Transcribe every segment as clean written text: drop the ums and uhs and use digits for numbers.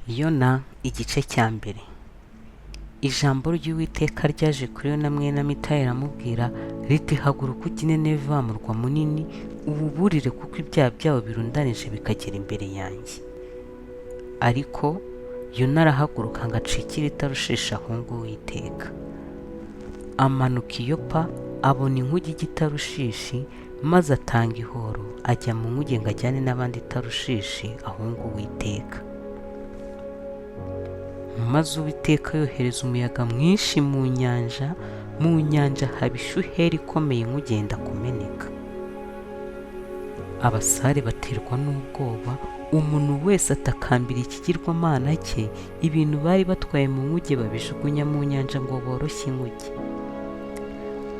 Yona igice cya mbere. Ijambo ry'Uwiteka ryaje kuri Yona mwene Amitayi aramubwira riti: "Haguruka ujye i Nineve, wa murwa munini, uwuburire, kuko ibyaha byabo birundanije bikagera imbere yanjye." Ariko Yona arahaguruka ngo acikire i Tarushishi ahunge Uwiteka. Amanuka i Yopa, abona inkuge ijya i Tarushishi, maze atanga ihoro ajya mu nkuge ngo ajyane n'abandi i Tarushishi ahunge Uwiteka. Maze Uwiteka yohereza umuyaga mwinshi mu nyanja, mu nyanja haba ishuheri ikomeye, inkuge yenda kumeneka. Abasare baterwa n'ubwoba, umuntu wese atakambira ikigirwamana cye, ibintu bari batwaye mu nkuge babijugunya mu nyanja ngo boroshye inkuge.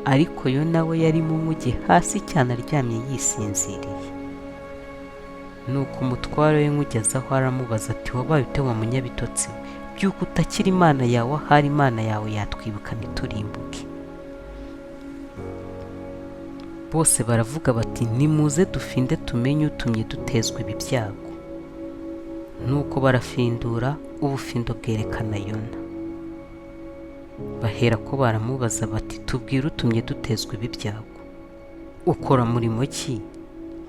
Ariko Yona we yari mu nkuge hasi cyane aryamye yisinziriye. Nuko umutware w'inkuge aza aho aramubaza ati: "Wabaye ute, wa munyabitotsi we? Byuka utakira Imana yawe, ahari Imana yawe yatwibuka ntiturimbuke." Bose baravuga bati: "Nimuze dufinde tumenye utumye dutezwa ibi byago." Nuko barafindura, ubufindo bwerekana Yona. Bahera ko baramubaza bati: "Tubwire utumye dutezwa ibi byago. Ukora murimo ki?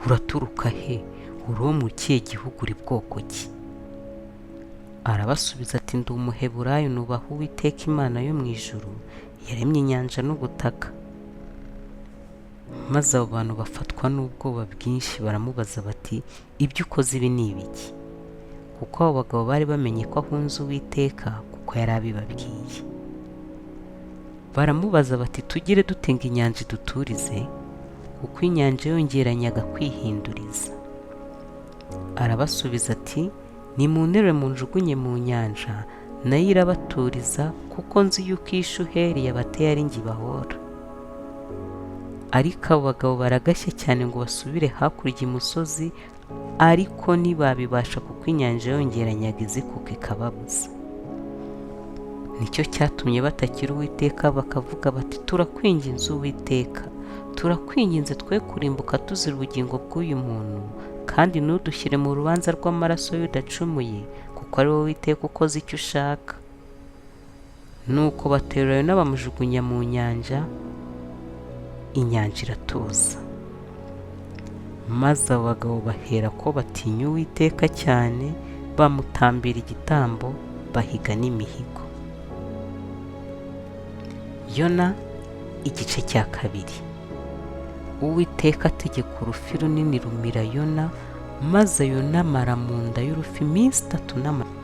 Uraturuka he? Uri uwo mu kihe gihugu? Uri bwoko ki?" Arabasubiza ati: "Ndi Umuheburayo, nubaha Uwiteka Imana yo mu ijuru yaremye inyanja n'ubutaka." Maze abo bantu bafatwa n'ubwoba bwinshi, baramubaza bati: "Ibyo ukoze ibi ni ibiki?" Kuko abo bagabo bari bamenye ko ahunze Uwiteka, kuko yari abibabwiye. Baramubaza bati: "Tugire dute ngo inyanja iduturize?" Kuko inyanja yongeranyaga kwihinduriza. Arabasubiza ati: "Nimunterure munjugunye mu nyanja, nayo irabaturiza, kuko nzi yuko iyi shuheri yabateye ari njye ibahora." Ariko abo bagabo baragashya cyane ngo basubire hakurya imusozi, ariko ntibabibasha, kuko inyanja yongeranyaga izikuka ikababuza. Nicyo cyatumye batakira Uwiteka, bakavuga bati: "Turakwinginze Uwiteka, turakwinginze, twe kurimbuka tuzira ubugingo bw'uyu muntu, kandi ntudushyire mu rubanza rw'amaraso y'udacumuye, kuko ari wowe Uwiteka ukoze icyo ushaka." Nuko baterura Yona bamujugunya mu nyanja, inyanja iratuza. Maze abo bagabo bahera ko batinya Uwiteka cyane, bamutambira igitambo, bahiga n'imihigo. Yona igice cya kabiri. Uwiteka ategeka urufi runini rumira Yona, maze Yona amara mu nda y'urufi iminsi 3 n'amanywa.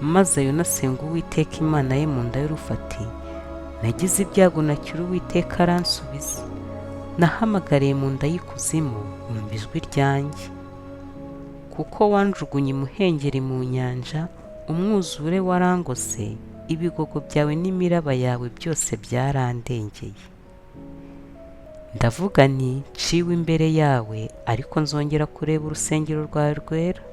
Maze Yona asenga Uwiteka Imana ye mu nda y'urufi ati: "Nagize ibyago nakira Uwiteka aransubiza, nahamagariye mu nda y'ikuzimu wumva ijwi ryanjye. Kuko wanjugunye imuhengeri mu nyanja, umwuzure warangose, ibigogo byawe n'imiraba yawe byose byarandengeye. Ndavuga nti: 'Nciwe imbere yawe, ariko nzongera kureba urusengero rwawe rwera.'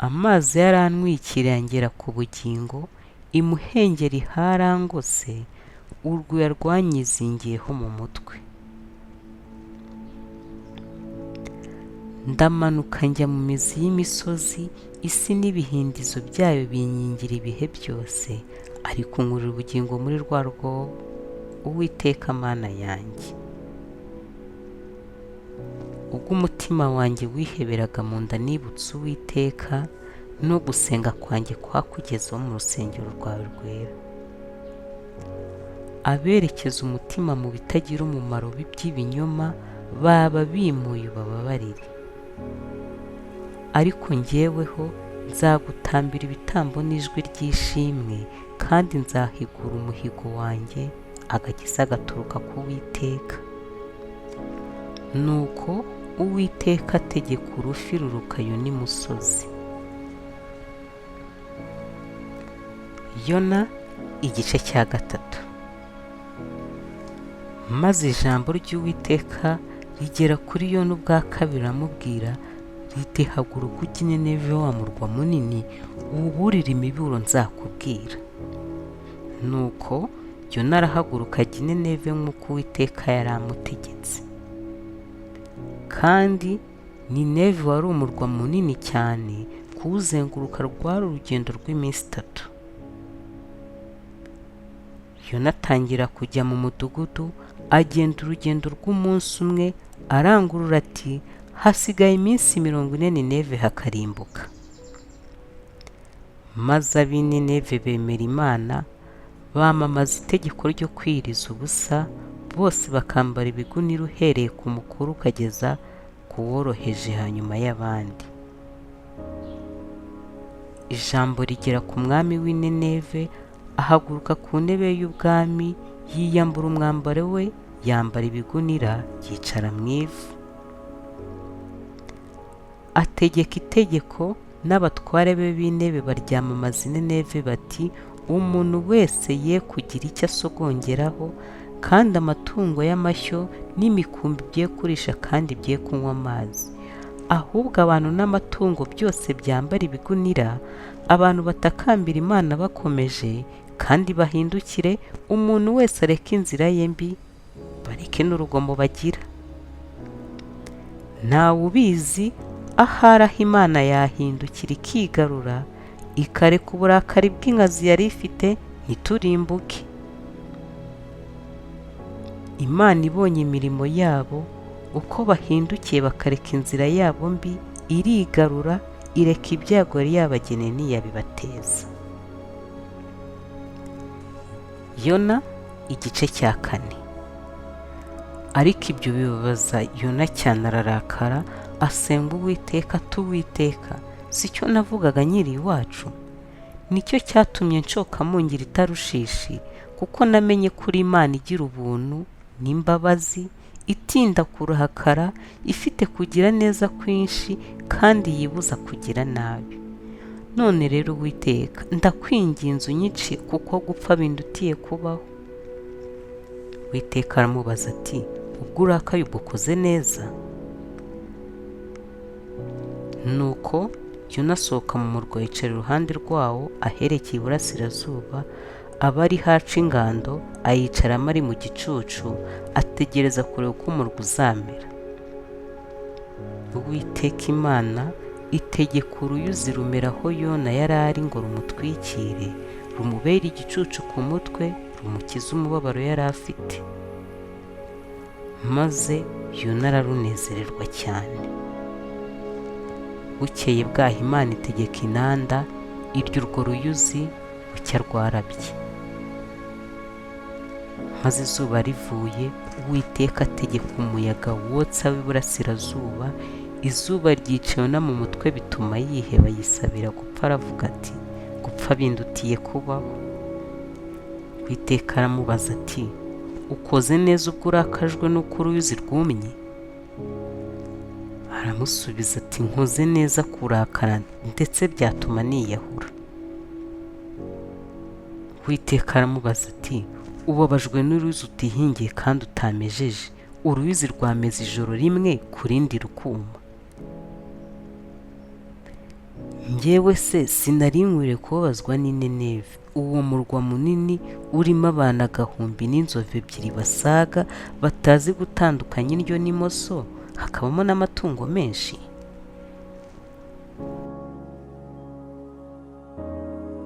Amazi yarantwikiriye angera ku bugingo, imuhengeri harangose, urwuya rwanyizingiyeho mu mutwe. Ndamanuka njya mu mizi y'imisozi, isi n'ibihindizo byayo binkingira ibihe byose, ariko nkurira ubugingo muri rwa rwobo, Uwiteka Mana yanjye. Ubwo umutima wanjye wiheberaga mu nda nibutse Uwiteka, no gusenga kwanjye kwakugezeho mu rusengero rwawe rwera. Aberekeza umutima mu bitagira umumaro by'ibinyoma baba bimuye ubababarire. Ariko njyeweho nzagutambira ibitambo n'ijwi ry'ishimwe, kandi nzahigura umuhigo wanjye, agakiza gaturuka ku Uwiteka." Nuko Uwiteka ategeka urufi ruruka Yona imusozi. Yona igice cya gatatu. Maze ijambo ry'Uwiteka rigera kuri Yona ubwa kabiri aramubwira riti: "Haguruka ujye i Nineve, wa murwa munini, uwuburire imiburo nzakubwira." Nuko Yona arahaguruka ajya i Nineve nk'uko Uwiteka yari amutegetse. Kandi Nineve wari umurwa munini cyane, kuwuzenguruka rwari urugendo rw'iminsi 3. Yona atangira kujya mu mudugudu, agenda urugendo rw'umunsi umwe, arangurura ati: hasigaye iminsi 40 Nineve hakarimbuka. Maze ab'i Nineve bemera Imana, bamamaza itegeko ryo kwiriza ubusa, bose bakambara ibigunira uhereye ku mukuru ukageza ku woroheje hanyuma y'abandi. Ijambo rigera ku mwami w'i Nineve, ahaguruka ku ntebe y'ubwami, yiyambura umwambaro we, yambara ibigunira, yicara mu ivu. Ategeka itegeko n'abatware be b'intebe baryamamaza i Nineve bati: umuntu wese ye kugira icyo asogongeraho, kandi amatungo y'amashyo n'imikumbi bye kurisha kandi bye kunywa amazi, ahubwo abantu n'amatungo byose byambara ibigunira, abantu batakambira Imana bakomeje, kandi bahindukire, umuntu wese areke inzira ye mbi, bareke n'urugomo bagira. Ntawe ubizi, ahari aho Imana yahindukira ikigarura, ikareka uburakari bw'inkazi yari ifite, ntiturimbuke. Imana ibonye imirimo yabo, uko bahindukiye bakareka inzira yabo mbi, irigarura, ireka ibyago yari yabageneye ntiyabibateza. Yona igice cya 4. Ariko ibyo bibabaza Yona cyane, ararakara, asenga Uwiteka ati: Uwiteka, si cyo navugaga nkiri iwacu? Nicyo cyatumye nshoka mu ngira i Tarushishi, kuko namenye ko uri Imana igira ubuntu n'imbabazi, itinda kurakara, ifite kugira neza kwinshi, kandi yibuza kugira nabi. None rero Uwiteka, ndakwinginze unyice, kuko gupfa bindutiye kubaho. Uwiteka aramubaza ati: ubwo urakaye ubwo ukoze neza? Nuko Yona asohoka mu murwa, yicara iruhande rwawo aherekeye iburasirazuba, aba ari haca ingando, ayicaramo ari mu gicucu, ategereza kureba uko umurwa uzamera. Uwiteka Imana itegeka uruyuzi rumera aho Yona yari ari ngo rumutwikire, rumubere igicucu ku mutwe, rumukize umubabaro yari afite. Maze Yona ararunezererwa cyane. Bukeye bwaho Imana itegeka inanda, irya urwo ruyuzi, bucya rwarabye. Maze izuba rivuye, Uwiteka ategeka umuyaga wotsa w'iburasirazuba, izuba ryica Yona mu mutwe, bituma yiheba, yisabira gupfa, aravuga ati: gupfa bindutiye kubaho. Uwiteka aramubaza ati: ukoze neza ubwo urakajwe n'uko uruyuzi rwumye? Aramusubiza ati: nkoze neza kurakara, ndetse byatuma niyahura. Uwiteka aramubaza ati: ubabajwe n'uruyuzi utihingiye kandi utamejeje, uruyuzi rwameze ijoro rimwe ku rindi rukuma. Njyewe se sinari nkwiriye kubabazwa n'i Nineve, uwo murwa munini urimo abantu 1000 n'inzovu 2 basaga, batazi gutandukanya indyo n'imoso, hakabamo n'amatungo menshi?